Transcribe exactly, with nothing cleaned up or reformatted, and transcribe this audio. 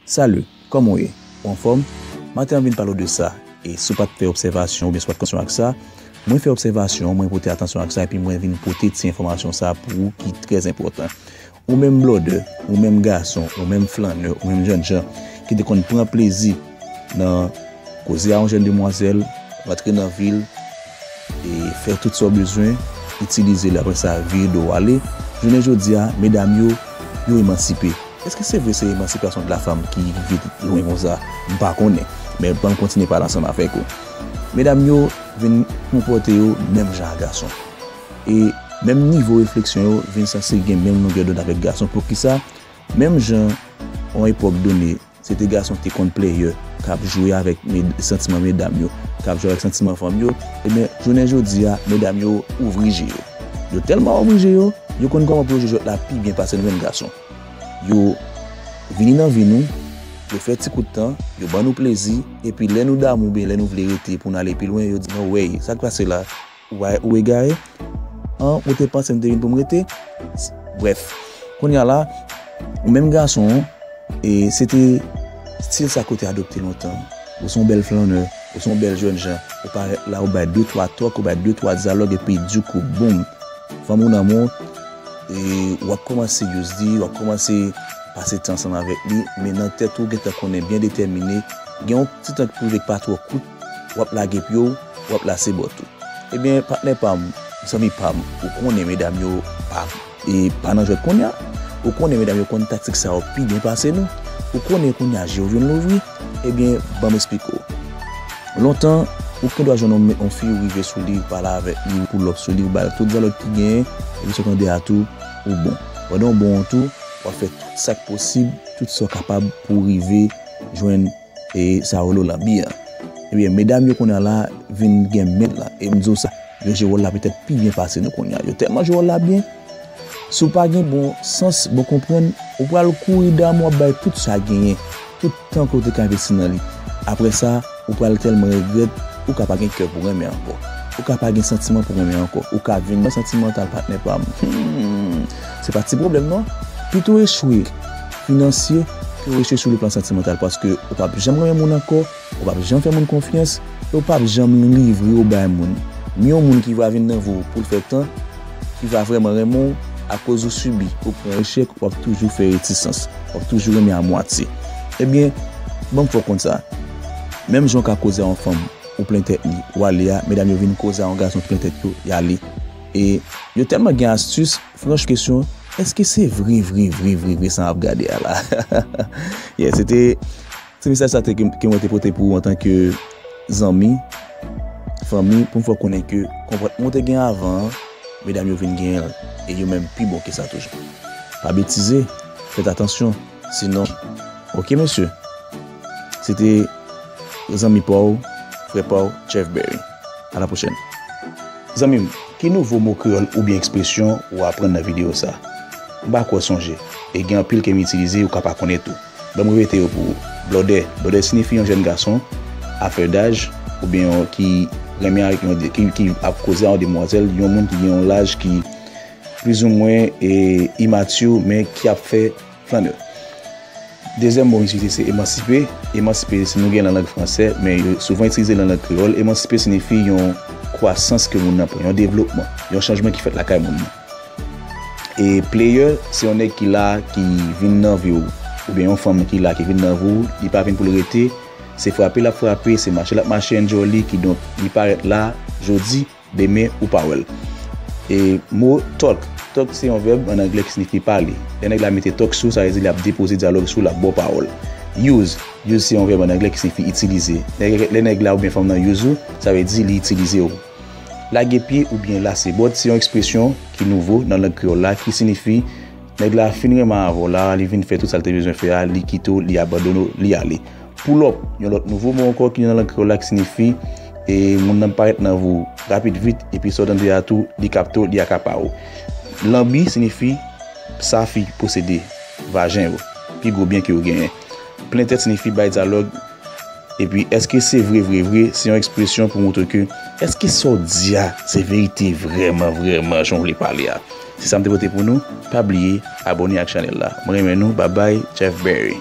Salut, kòman w ye? Ou anfòm? Maten an vin pale w de sa. E si w pa t fè obsèvasyon oubyen si w pa t fè atansyon ak sa, mwen fè obsèvasyon, mwen pote atansyon ak sa, epi mwen vin pote ti enfòmasyon sa pou ou ki trè enpòtan. Ou menm blòdè, ou menm gason, ou menm flannè, ou menm jènjan ki te konn pran plezi nan koze a yon jèn demwazèl, rantre nan vi l, e fè tout sa w bezwen, itilize l, apre sa vire do w ale. Jounen jodi a, medam yo, yo emansipe. Èske se vre se emansipasyon de la femme ki rive lwen konsa? M pa konnen, men ban m kontinye pale ansanm avèk ou. Medam yo vin konpòte yo menm jan ak gason. E menm nivo refleksyon yo vin sanse gen menm longè dond avèk gason. Poukisa? Menm jan yon epòk done, se te gason ki te konn player, k ap jwe avèk med- santiman medam yo, k ap jwe avèk santiman fanm yo, ebyen, jounen jodi a, medam yo ouvri je yo. Yo tèlman ouvri je yo, yo konn kòman pou yo jwe jwèt la pi byen pase nou menm gason. Yo vini nan vi nou, yo fè ti kout tan, yo ban nou plezi, epi lè nou damou oubyen lè nou vle rete pou n ale pi lwen, yo di, "No way, sa k pase la? Ou pa, ou egare? An, ou te panse m te vin pou m rete?" Brèf, kounye a la, ou menm gason an, e se te stil sa ke w te adopte lontan. Ou se yon bèl flannè, ou se yon bèl jènjan, ou parèt la, ou bay de twa tòk, ou bay de twa dyalòg, epi dikou, boum, fanm ou nan men w, e w ap kòmanse use li, w ap kòmanse pase tan ansanm avèk li, men nan tèt ou gentan konnen byen detèmine, gen yon ti tan ki pou rive k pa twò kout, w ap lage pye w, w ap lase bòt ou. Ebyen, patnè pa m, zanmi pa m, ou konnen medam yo pa, e pa nan jwèt kounye a. Ou konnen medam yo konn taktik sa yo pi byen pase nou. Ou konnen kounye a je w vin louvri. Ebyen, ban m esplike w. Lontan, ou gen dwa jwenn yon, yon fi, ou rive sou li, ou pale avèk li, ou pull up sou li, ou ba l tout dyalòg ki genyen, epi sa w tande a tou, ou bon. Pandan w bon an tou, w ap fè tout sa k posib, tout sa w kapab pou w rive jwenn e sa yo rele w lanbi an. Ebyen, medam yo kounye a la vin gen men la. E m di w sa, yo jwe wòl la petèt pi byen pase nou kounye a. Yo tèlman jwe wòl la byen, si w pa gen bon sans, bon konprann, ou pral kouri damou, w ap bay tout sa genyen, tout tan ke w te ka envesti nan li. Apre sa, ou pral tèlman regrèt, ou ka pa gen kè pou renmen ankò. Ou ka pa gen santiman pou renmen ankò. Ou ka vin nan santimantal, patnè pa m. Hmm, se pa ti pwoblèm non. Pito echwe finansye ke w echwe sou le plan santimantal, paske ou p ap janm renmen moun ankò, ou p ap janm fè moun konfyans, e ou p ap janm livre w bay moun. Men yon moun ki va vin nan vi w pou l fè tan, ki va vrèman renmen w, akoz ou sibi, ou pran echèk, w ap toujou fè retisans, w ap toujou renmen a mwatye. Ebyen, ban m fè w konn sa. Menm jan w ka koze a yon fanm, ou plen tèt li, w ale a, medam yo vin koze a yon gason ki plen tèt yo, y ale. E yo tèlman gen astis, franch kesyon, èske se vre, vre, vre, vre, vre sa m ap gade a la? Yeah, se te, se mesaj sa te, ke, ke mwen te pote pou ou antanke zanmi, fanmi, pou m fè w konnen ke konpòtman w te gen avan an, medam yo vin genyen l, e yo menm pi bon ke sa toujou. Pa betize, fèt atansyon, sinon, oke mesye, se te zanmi pa w, frè pa w, Chef Berry. A la pwochèn. Zanmi m, ki nouvo mo kreyòl oubyen ekspresyon ou aprann nan videyo sa? M pa kwè w sonje, e gen anpil ke m itilize ou ka pa konnen tou. Ban m repete yo pou ou. Blòdè. Blòdè siyifi yon jèn gason, afè daj, oubyen yon ki renmen avèk yon de, ki, ki ap koze a yon demwazèl, yon moun ki gen yon laj ki plizoumwen, e, imati, men ki ap fè flannè. Dezyèm mo m itilize se emansipe. Emansipe, si nou gen nan lang fransè, men yo souvan itilize l nan lang kreyòl. Emansipe siyifi yon kwasans ke moun nan pran, yon devlopman, yon chanjman ki fèt lakay moun nan. E player, se yon nèg ki la, ki vin nan vi w, oubyen yon fanm ki la, ki vin nan vi w, li pa vin pou l rete, se frape l ap frape, se mache l ap mache, enjoy li, kidonk, li parèt la, jodi, demen ou pa wè l. E mo talk, talk se yon vèb an anglè ki siyifi pale. Lè nèg la mete talk sou, sa vle di l ap depoze dyalòg sou, l ap ba w pawòl. Use, use se yon vèb an anglè ki siyifi itilize. Lè, lè nèg la oubyen fanm nan use ou, sa vle di li itilize w. Lage pye oubyen lase bòt se yon ekspresyon ki nouvo nan lang kreyòl la ki siyifi nèg la fin renmen avè w la, li vin fè tout sa l te bezwen fè a, li kite w, li abandone w, li ale. Pull up, yon lòt nouvo mo ankò ki nan lang kreyòl la ki siyifi, e, moun nan parèt nan vi w rapid vit, epi sa w tande a tou, li kapte w, li akapare w. Lanbi siyifi sa fi posede, vajen yo, pi gwo byen ke yo genyen. Plen tèt siyifi bay dyalòg, epi èske se vre, vre, vre, se yon ekspresyon pou montre ke èske sa w di a se verite vrèman, vrèman, jan w vle pale a. Se sa m te pote pou nou. Pa bliye abòne ak chanèl la. Mwen renmen nou. Babay, Chef Berry.